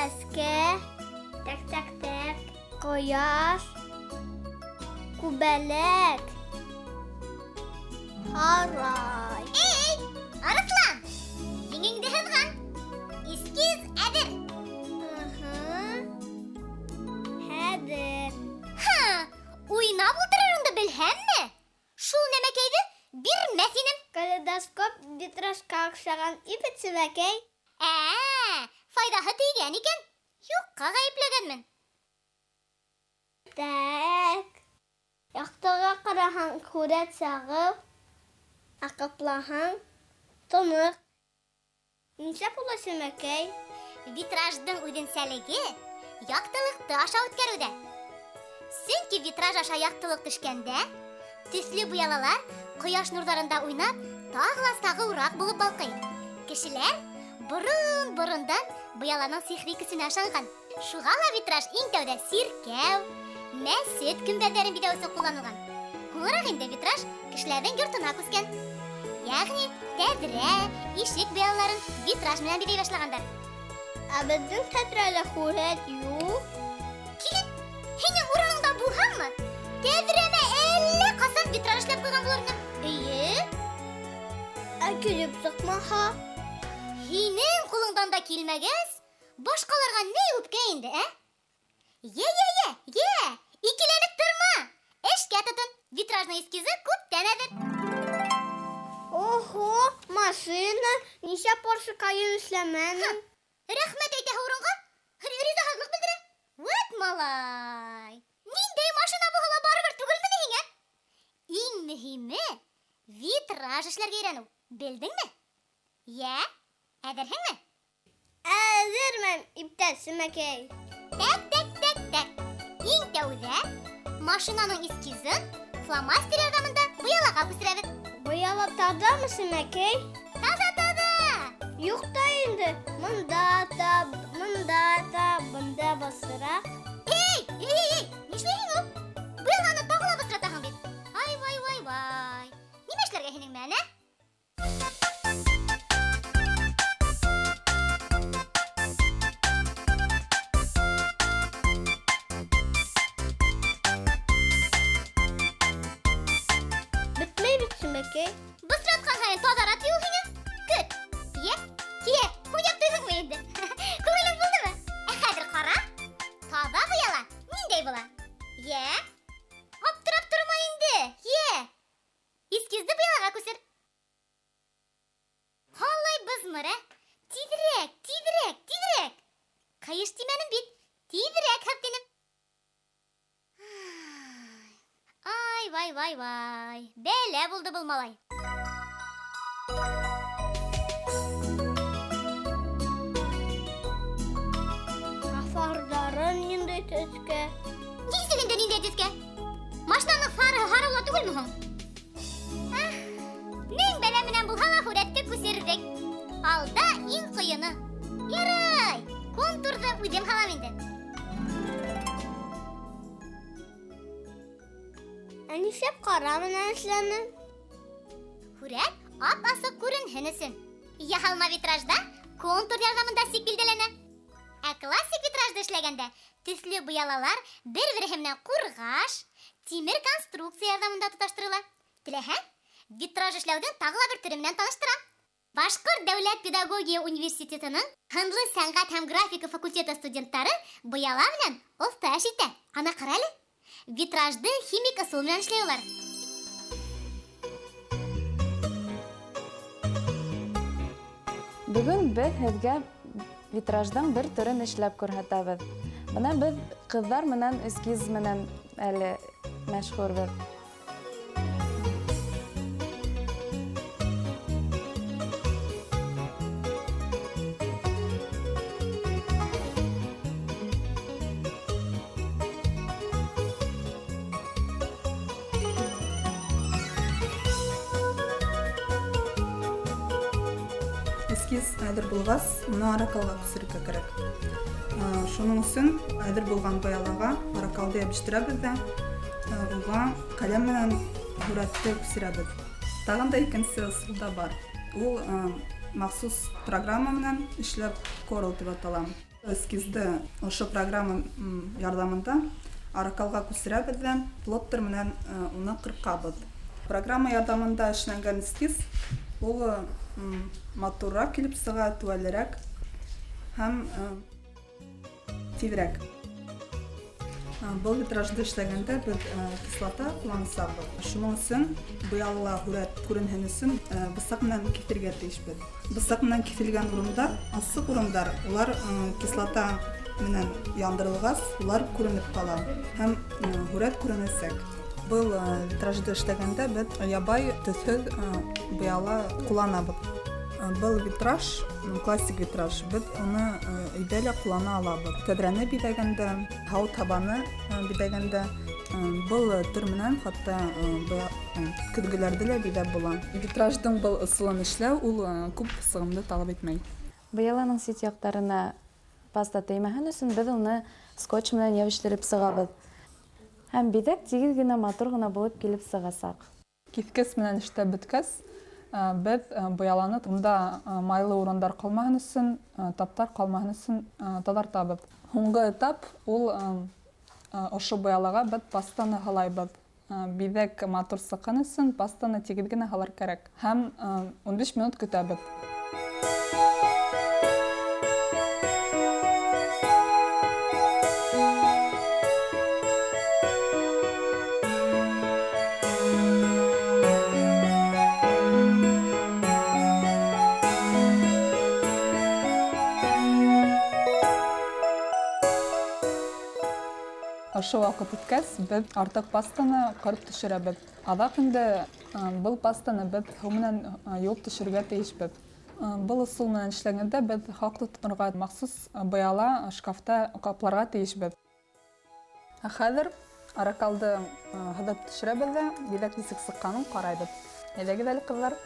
Сәскә, тәк-тәк-тәк, кояш, күбәләк, һарай. Эй, Арыҫлан, еңеңде һыҙған. Эскиз әҙер. Хәҙер. Ха, уйнап ултырырыңды белһәмме? Шул нәмәкәйҙе бирмәҫ инем. Калейдоскоп витражка оҡшаған ибет сәбәкәй. Ә, файҙаһы тейгән икән. Юҡҡа ғәйепләгәнмен. Тәк. Яҡтыға ҡараһаң, һүрәт сағыу, ә ҡаплаһаң, тоноҡ. Нишләп улай, Сәмәкәй? Витраждың үҙенсәлеге яҡтылыҡты аша үткәреүҙә. Сөнки витраж аша яҡтылыҡ төшкәндә, төҫлө быялалар ҡояш нурҙарында уйнап, тағы ла сағыуыраҡ булып балҡый. Кешеләр борон-борондан быяланың сихри көсөнә ышанған. Шуға ла витраж иң тәүҙә сиркәү, мәсет көмбәҙҙәрен биҙәү өсөн ҡулланылған. Һуңыраҡ инде витраж кешеләрҙең йортона күскән. Йәғни тәҙрә, ишек быялаларын витраж менән биҙәй башлағандар. Ә беҙҙең тәҙрәлә һүрәт юҡ. Килен, һинең урыныңда булһаммы, тәҙрәмә әллә ҡасан витраж эшләп ҡуйған булыр инем. Эйе. Ә килеп сыҡмаһа? Һинең ҡулыңдан да килмәгәс, башҡаларға ни үпкә инде, ә? Йә, йә, йә, йә, икеләнеп торма. Эшкә тотон. Витражный эскизы күптән әҙер. Ого, машина, нисә Порше Кайен эшләмәнең? Рәхмәт әйтәһе урынға ризаһыҙлыҡ белдерә. Вәт малай! Ниндәй машина булһа ла барыбер түгелме ни һиңә? Иң мөһиме витраж эшләргә өйрәнеү. Белдеңме? Йә, әҙерһеңме? Әҙермен, иптәш Сәмәкәй. Тәк, тәк, тәк, тәк. Иң тәүҙә машинаның эскизын фломастер ярҙамында быялаға күсерәбеҙ. Быяла таҙамы, Сәмәкәй? Таҙа, таҙа. Юҡ та инде. Мында та, мында та, бында бысраҡ. Эй, эй, эй, эй, нишләйһең ул? Быяланы тағы ла бысратаһың бит. Ай, вай, вай, вай. Нимә эшләргә һинең менән, ә? Бөтмәй бит, Сәмәкәй. Бысратҡан һайын таҙара ти ул һиңә. Көт. Йә, кире, уйнап туйҙыңмы инде? Күңелең булдымы? Ә хәҙер ҡара. Таҙа быяла ниндәй була? Йә, аптырап торма инде. Йә, эскизды быялаға күсер. Ҡалай бызмыр, ә? Тиҙерәк, тиҙерәк, тиҙерәк. Ҡыйыш тимәнем бит. Тиҙерәк һыҙ тинем. Ай, вай, вай, вай. Бәлә булды был малай. Ә фарҙары ниндәй төҫкә? Нисек инде ниндәй төҫкә? Машинаның фары һары була түгелме һуң? Ах, мең бәлә менән булһа ла һүрәтте күсерҙек. Алда иң ҡыйыны. Ярай, контурҙы үҙем һалам инде. Ә нишләп ҡара менән эшләнең? Һүрәт ап-асыҡ күренһен өсөн. Яһалма витражда контур ярҙамында сик билдәләнә. Ә классик витражды эшләгәндә төҫлө быялалар бер-береһе менән ҡурғаш, тимер конструкция ярҙамында тоташтырыла. Теләһәң, витраж эшләүҙең тағы ла бер төрө менән таныштырам. Башҡорт дәүләт педагогия университетының һынлы сәнғәт һәм графика факультеты студенттары быяла менән оҫта эш итә. Ана ҡара әле. Витражды химик ысул менән эшләй улар. Бөгөн беҙ һеҙгә витраждың бер төрөн эшләп күрһәтәбеҙ. Бына беҙ ҡыҙҙар менән эскиз менән әле мәшһүрбеҙ. Эскиз әҙер булғас, уны аракалға күсерергә кәрәк. Шуның өсөн әҙер булған быялаға аракалды йәбештерәбеҙ ҙә, уға ҡәләм менән һүрәтте күсерәбеҙ. Тағын да икенсе ысул да бар. Ул махсус программа менән эшләп Corel тип атала. Эскизды ошо программа ярҙамында аракалға күсерәбеҙ ҙә плоттер менән уны ҡырҡабыҙ. Программа ярҙамында эшләнгән эскиз ул матурыраҡ килеп сыға, теүәлерәк һәм тиҙерәк. Был витражды эшләгәндә беҙ кислота ҡуллансабыҙ. Шуның өсөн быялала һүрәт күренһен өсөн бысаҡ менән киҫергә тейешбеҙ. Бысаҡ менән киҫелгән урындар, асыҡ урындар, улар кислота менән яндырылғас, улар күренеп ҡала һәм һүрәт күренәсәк. Был витражды эшләгәндә беҙ ябай төҫһөҙ быяла ҡулланабыҙ. Был витраж, классик витраж, беҙ уны өйҙә лә ҡуллана алабыҙ. Тәҙрәне биҙәгәндә, һауыт-һабаны биҙәгәндә, был төр менән хатта көҙгөләрҙе лә биҙәп була. Витраждың был ысулын эшләү ул күп сығымды талап итмәй. Быяланың сит яҡтарына паста теймәһен өсөн беҙ уны скотч менән йәбештереп сығабыҙ. Һәм биҙәк тигеҙ генә, матур ғына булып килеп сығасаҡ. Киҫкес менән эшләп бөткәс, беҙ быяланы унда майлы урындар ҡалмаһын өсөн, таптар ҡалмаһын өсөн таҙартабыҙ. Һуңғы этап ул ошо быялаға беҙ пастаны һалайбыҙ. Биҙәк матур сыҡҡан өсөн пастаны тигеҙ генә һалар кәрәк. Һәм 15 минут көтәбеҙ. Ошо ваҡыт үткәс, беҙ артыҡ пастаны ҡырып төшөрәбеҙ. Аҙаҡ инде был пастаны беҙ һыу менән йыуып төшөрөргә тейешбеҙ. Был ысул менән эшләгәндә беҙ һаҡ тотонорға, махсус быяла шкафта ҡапларға тейешбеҙ. Ә хәҙер аракалды һыҙып төшөрәбеҙ ҙә биҙәк нисек сыҡҡанын ҡарайбыҙ. Әйҙәгеҙ әле, ҡыҙҙар.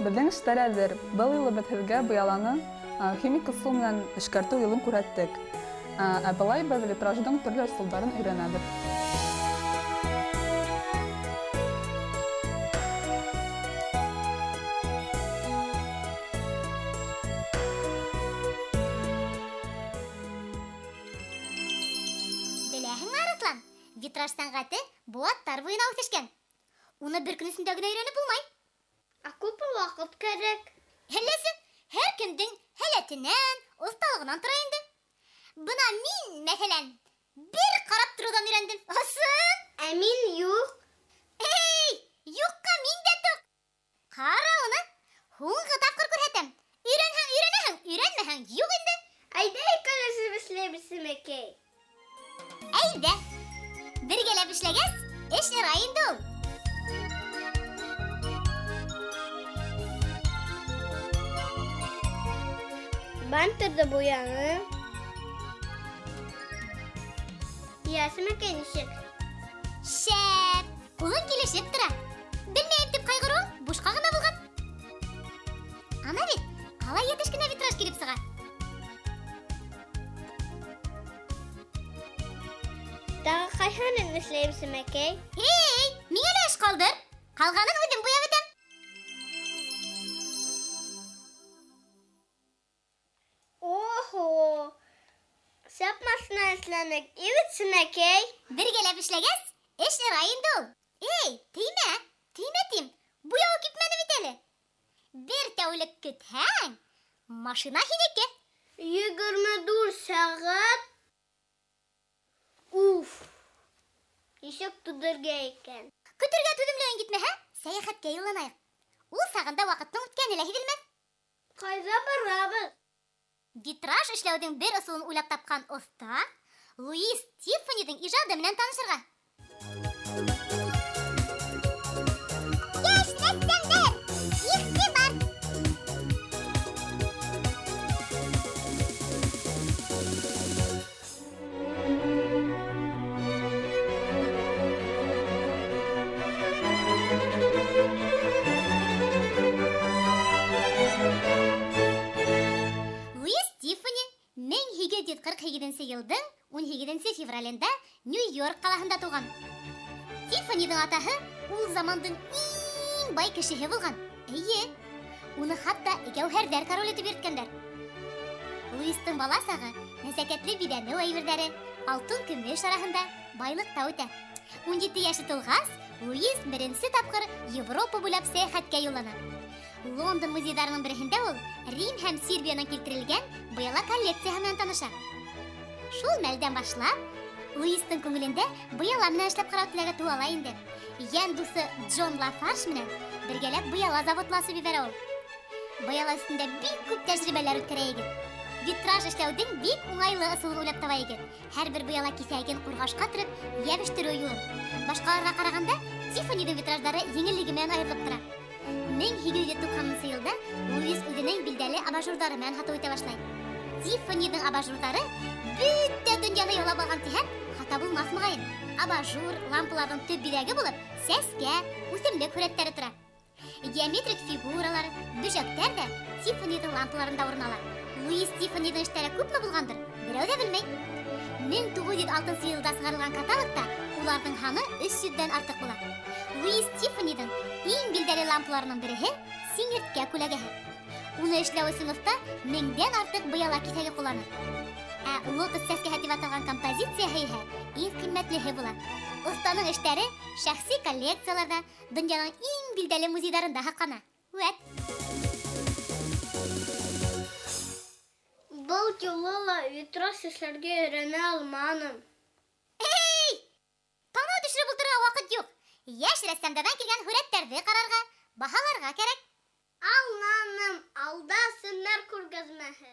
Беҙҙең эштәр әҙер. Был юлы беҙ һеҙгә быяланы химик ысул менән эшкәртеү юлын күрһәттек. Ә былай беҙ витраждың төрлө ысулдарын өйрәнәбеҙ. Беләһеңме, Арыҫлан, витраж сәнғәте быуаттар буйына үҫешкән. Уны бер көн эсендә генә өйрәнеп булмай. Ә күпме ваҡыт кәрәк? Һәләсе, һәр кемдең һәләтенән, оҫталығынан тора инде. Бына мин, мәҫәлән, бер ҡарап тороуҙан өйрәндем. Ысын! Ә мин юҡ. Эй, юҡҡа мин дә туҡ. Ҡара уны, һуңғы тапҡыр күрһәтәм. Өйрәнһәң, өйрәнәһең, өйрәнмәһәң, юҡ инде. Әйҙә икәүләшеп эшләйбеҙ, Сәмәкәй. Әйҙә. Бергәләп эшләгәс, эш ярай инде ул. Бамперҙы буяным. Йә, Сәмәкәй, нисек? Шәп! Ҡулың килешеп тора. Белмәйем тип ҡайғырыуың бушҡа ғына булған. Ана бит, ҡалай йәтеш кенә витраж килеп сыға. Тағы ҡайһыһын эшләйем, Сәмәкәй? Эй, миңә лә эш ҡалдыр. Ҡалғанын үҙем буяп бөтәм. Охо! Шәп машина эшләнек. Ивет, Сәмәкәй. Бергәләп эшләгәс, эш ярай инде ул. Эй, теймә, теймә тим. Буяуы кипмәне бит әле. Бер тәүлек көтһәң, машина һинеке. 24 сәғәт. Уф! Нисек түҙергә икән? Көтөргә түҙемлегең китмәһә, сәйәхәткә юлланыйыҡ. Ул сағында ваҡыттың үткәне лә һиҙелмәҫ. Ҡайҙа барабыҙ? Витраж эшләүҙең бер ысулын уйлап тапҡан оҫта Луис Тиффаниҙың ижады менән танышырға. Йәш рәссамдар, иғтибар! Луис Тиффани февралендә Нью-Йорк ҡалаһында тыуған. Тиффаниҙың атаһы ул замандың иң бай кешеһе булған. Эйе, уны хатта гәүһәрҙәр короле тип йөрөткәндәр. Луистың бала сағы нәзәкәтле биҙәнеү әйберҙәре, алтын көмөш араһында байлыҡта үтә. 17 йәше тулғас, Луис беренсе тапҡыр Европа буйлап сәйәхәткә юллана. Лондон музейҙарының береһендә ул Рим һәм Сербиянан килтерелгән быяла коллекцияһы менән таныша. Шул мәлдән башлап, Луистың күңелендә быяла менән эшләп ҡарау теләге тыуа ла инде. Йән дуҫы Джон Лафарш менән бергәләп быяла заводы асып ебәрә ул. Быяла өҫтөндә бик күп тәжрибәләр үткәрә егет. Витраж эшләүҙең бик уңайлы ысулын уйлап таба егет. Һәр бер быяла киҫәген ҡурғашҡа төрөп, йәбештереү юлын. Башҡаларға ҡарағанда, Тиффаниҙың витраждары еңеллеге менән айырылып тора. 1890 йылда Луис үҙенең билдәле абажурҙары менән һатыу итә башлай. Тиффаниҙың абажурҙары бөтә донъяны яулап алған тиһәм, хата булмаҫ моғайын. Абажур лампаларҙың төп биҙәге булып, сәскә, үҫемлек һүрәттәре тора. Геометрик фигуралар, бөжәктәр ҙә Тиффаниҙың лампаларында урын ала. Луис Тиффаниҙың эштәре күпме булғандыр, берәү ҙә белмәй. 1906 йылда сығарылған каталогта уларҙың һаны 300-дән артыҡ була. Луис Тиффаниҙың иң билдәле лампаларының береһе сиңерткә күләгәһе. Уны эшләү өсөн оҫта 1000-дән артыҡ быяла киҫәге ҡуллана. Ә лотос сәскәһе тип аталған композицияһы иһә иң ҡиммәтлеһе була. Оҫтаның эштәре шәхси коллекцияларҙа, донъяның иң билдәле музейҙарында һаҡлана. Үәт! Был юлы ла витраж эшләргә өйрәнә алманым. Эй! Танау төшөрөп ултырырға ваҡыт юҡ. Йәш рәссамдарҙан килгән һүрәттәрҙе ҡарарға, баһаларға кәрәк. Алманым, алда Семәр күргәҙмәһе.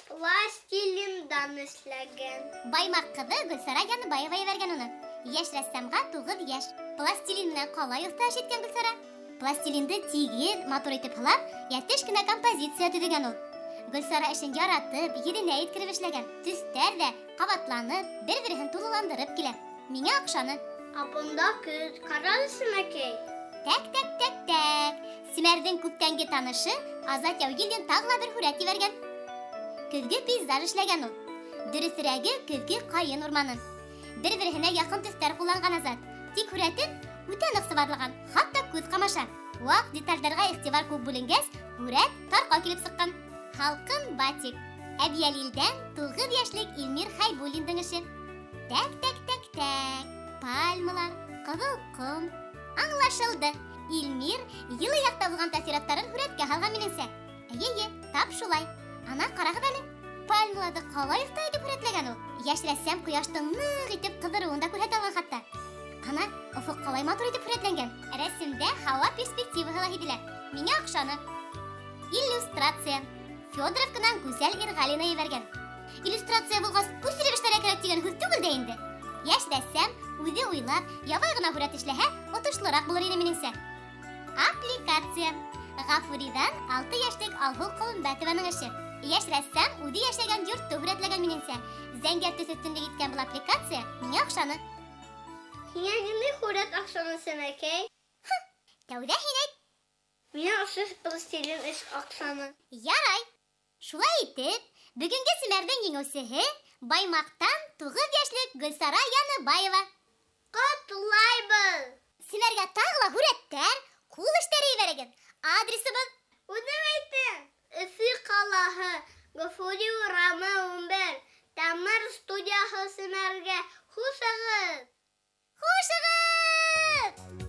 Пластилиндан эшләгән. Баймаҡ ҡыҙы Гөлсара Яныбаева ебәргән уны. Йәш рәссамға 9 йәш. Пластилин менән ҡалай оҫта эш иткән Гөлсара. Пластилинды тигеҙ, матур итеп һылап, йәтеш кенә композиция төҙөгән ул. Гөлсара эшен яратып, еренә еткереп эшләгән. Төҫтәр ҙә ҡабатланып, бер-береһен тулыландырып килә. Миңә оҡшаны. Ә бында көҙ, ҡара әле, Сәмәкәй. Тәк, тәк, тәк, тәк. Семәрҙең күптәнге танышы Азат Яугилдин тағы ла бер һүрәт ебәргән. Көҙгө пейзаж эшләгән ул. Дөрөҫөрәге, көҙгө ҡайын урманын. Бер-береһенә яҡын төҫтәр ҡулланған Азат. Тик һүрәтен үтә ныҡ сыбарлаған, хатта күҙ ҡамаша. Ваҡ детальдарға иғтибар күп бүленгәс, һүрәт тарҡау килеп сыҡҡан. Һалҡын батик. Әбйәлилдән 9 йәшлек Илмир Хәйбуллиндың эше. Тәк, тәк, тәк, тәк. Пальмалар, ҡыҙыл ҡом. Аңлашылды. Илмир йылы яҡта булған тәьҫораттарын һүрәткә һалған минеңсә. Эйе, тап шулай. Ана ҡарағыҙ әле. Пальмаларҙы ҡалай оҫта итеп һүрәтләгән ул. Йәш рәссам ҡояштың ныҡ итеп ҡыҙырыуын да күрһәтә алған хатта. Ана, офоҡ ҡалай матур итеп һүрәтләнгән. Рәсемдә һауа перспективаһы ла һиҙелә. Миңә оҡшаны. Иллюстрация. Федоровканан Гүзәл Ирғалина ебәргән. Иллюстрация булғас, күсереп эшләргә кәрәк тигән һүҙ түгел дә инде. Йәш рәссам үҙе уйлап, ябай ғына һүрәт эшләһә, отошлораҡ булыр ине минеңсә. Аппликация. Ғафуриҙан 6 йәшлек Алһыу Ҡоломбәтованың эше. Йәш рәссам үҙе йәшәгән йортто һүрәтләгән минеңсә. Зәңгәр төҫ өҫтөнлөк иткән был аппликация миңә оҡшаны. Һиңә ниндәй һүрәт оҡшаны, Сәмәкәй? Һы, тәүҙә һин әйт. Миңә ошо пластилин эш оҡшаны. Ярай. Шулай итеп, бөгөнгө Семәрҙең еңеүсеһе Баймаҡтан 9 йәшлек Гөлсара Яныбаева. Ҡотлайбыҙ! Семәргә тағы ла һүрәттәр, ҡул эштәре ебәрегеҙ. Адресыбыҙ? Үҙем әйтәм. Өфө ҡалаһы, Ғафури урамы 11, Тамыр студияһы Семәргә. Хушығыҙ! Хушығыҙ!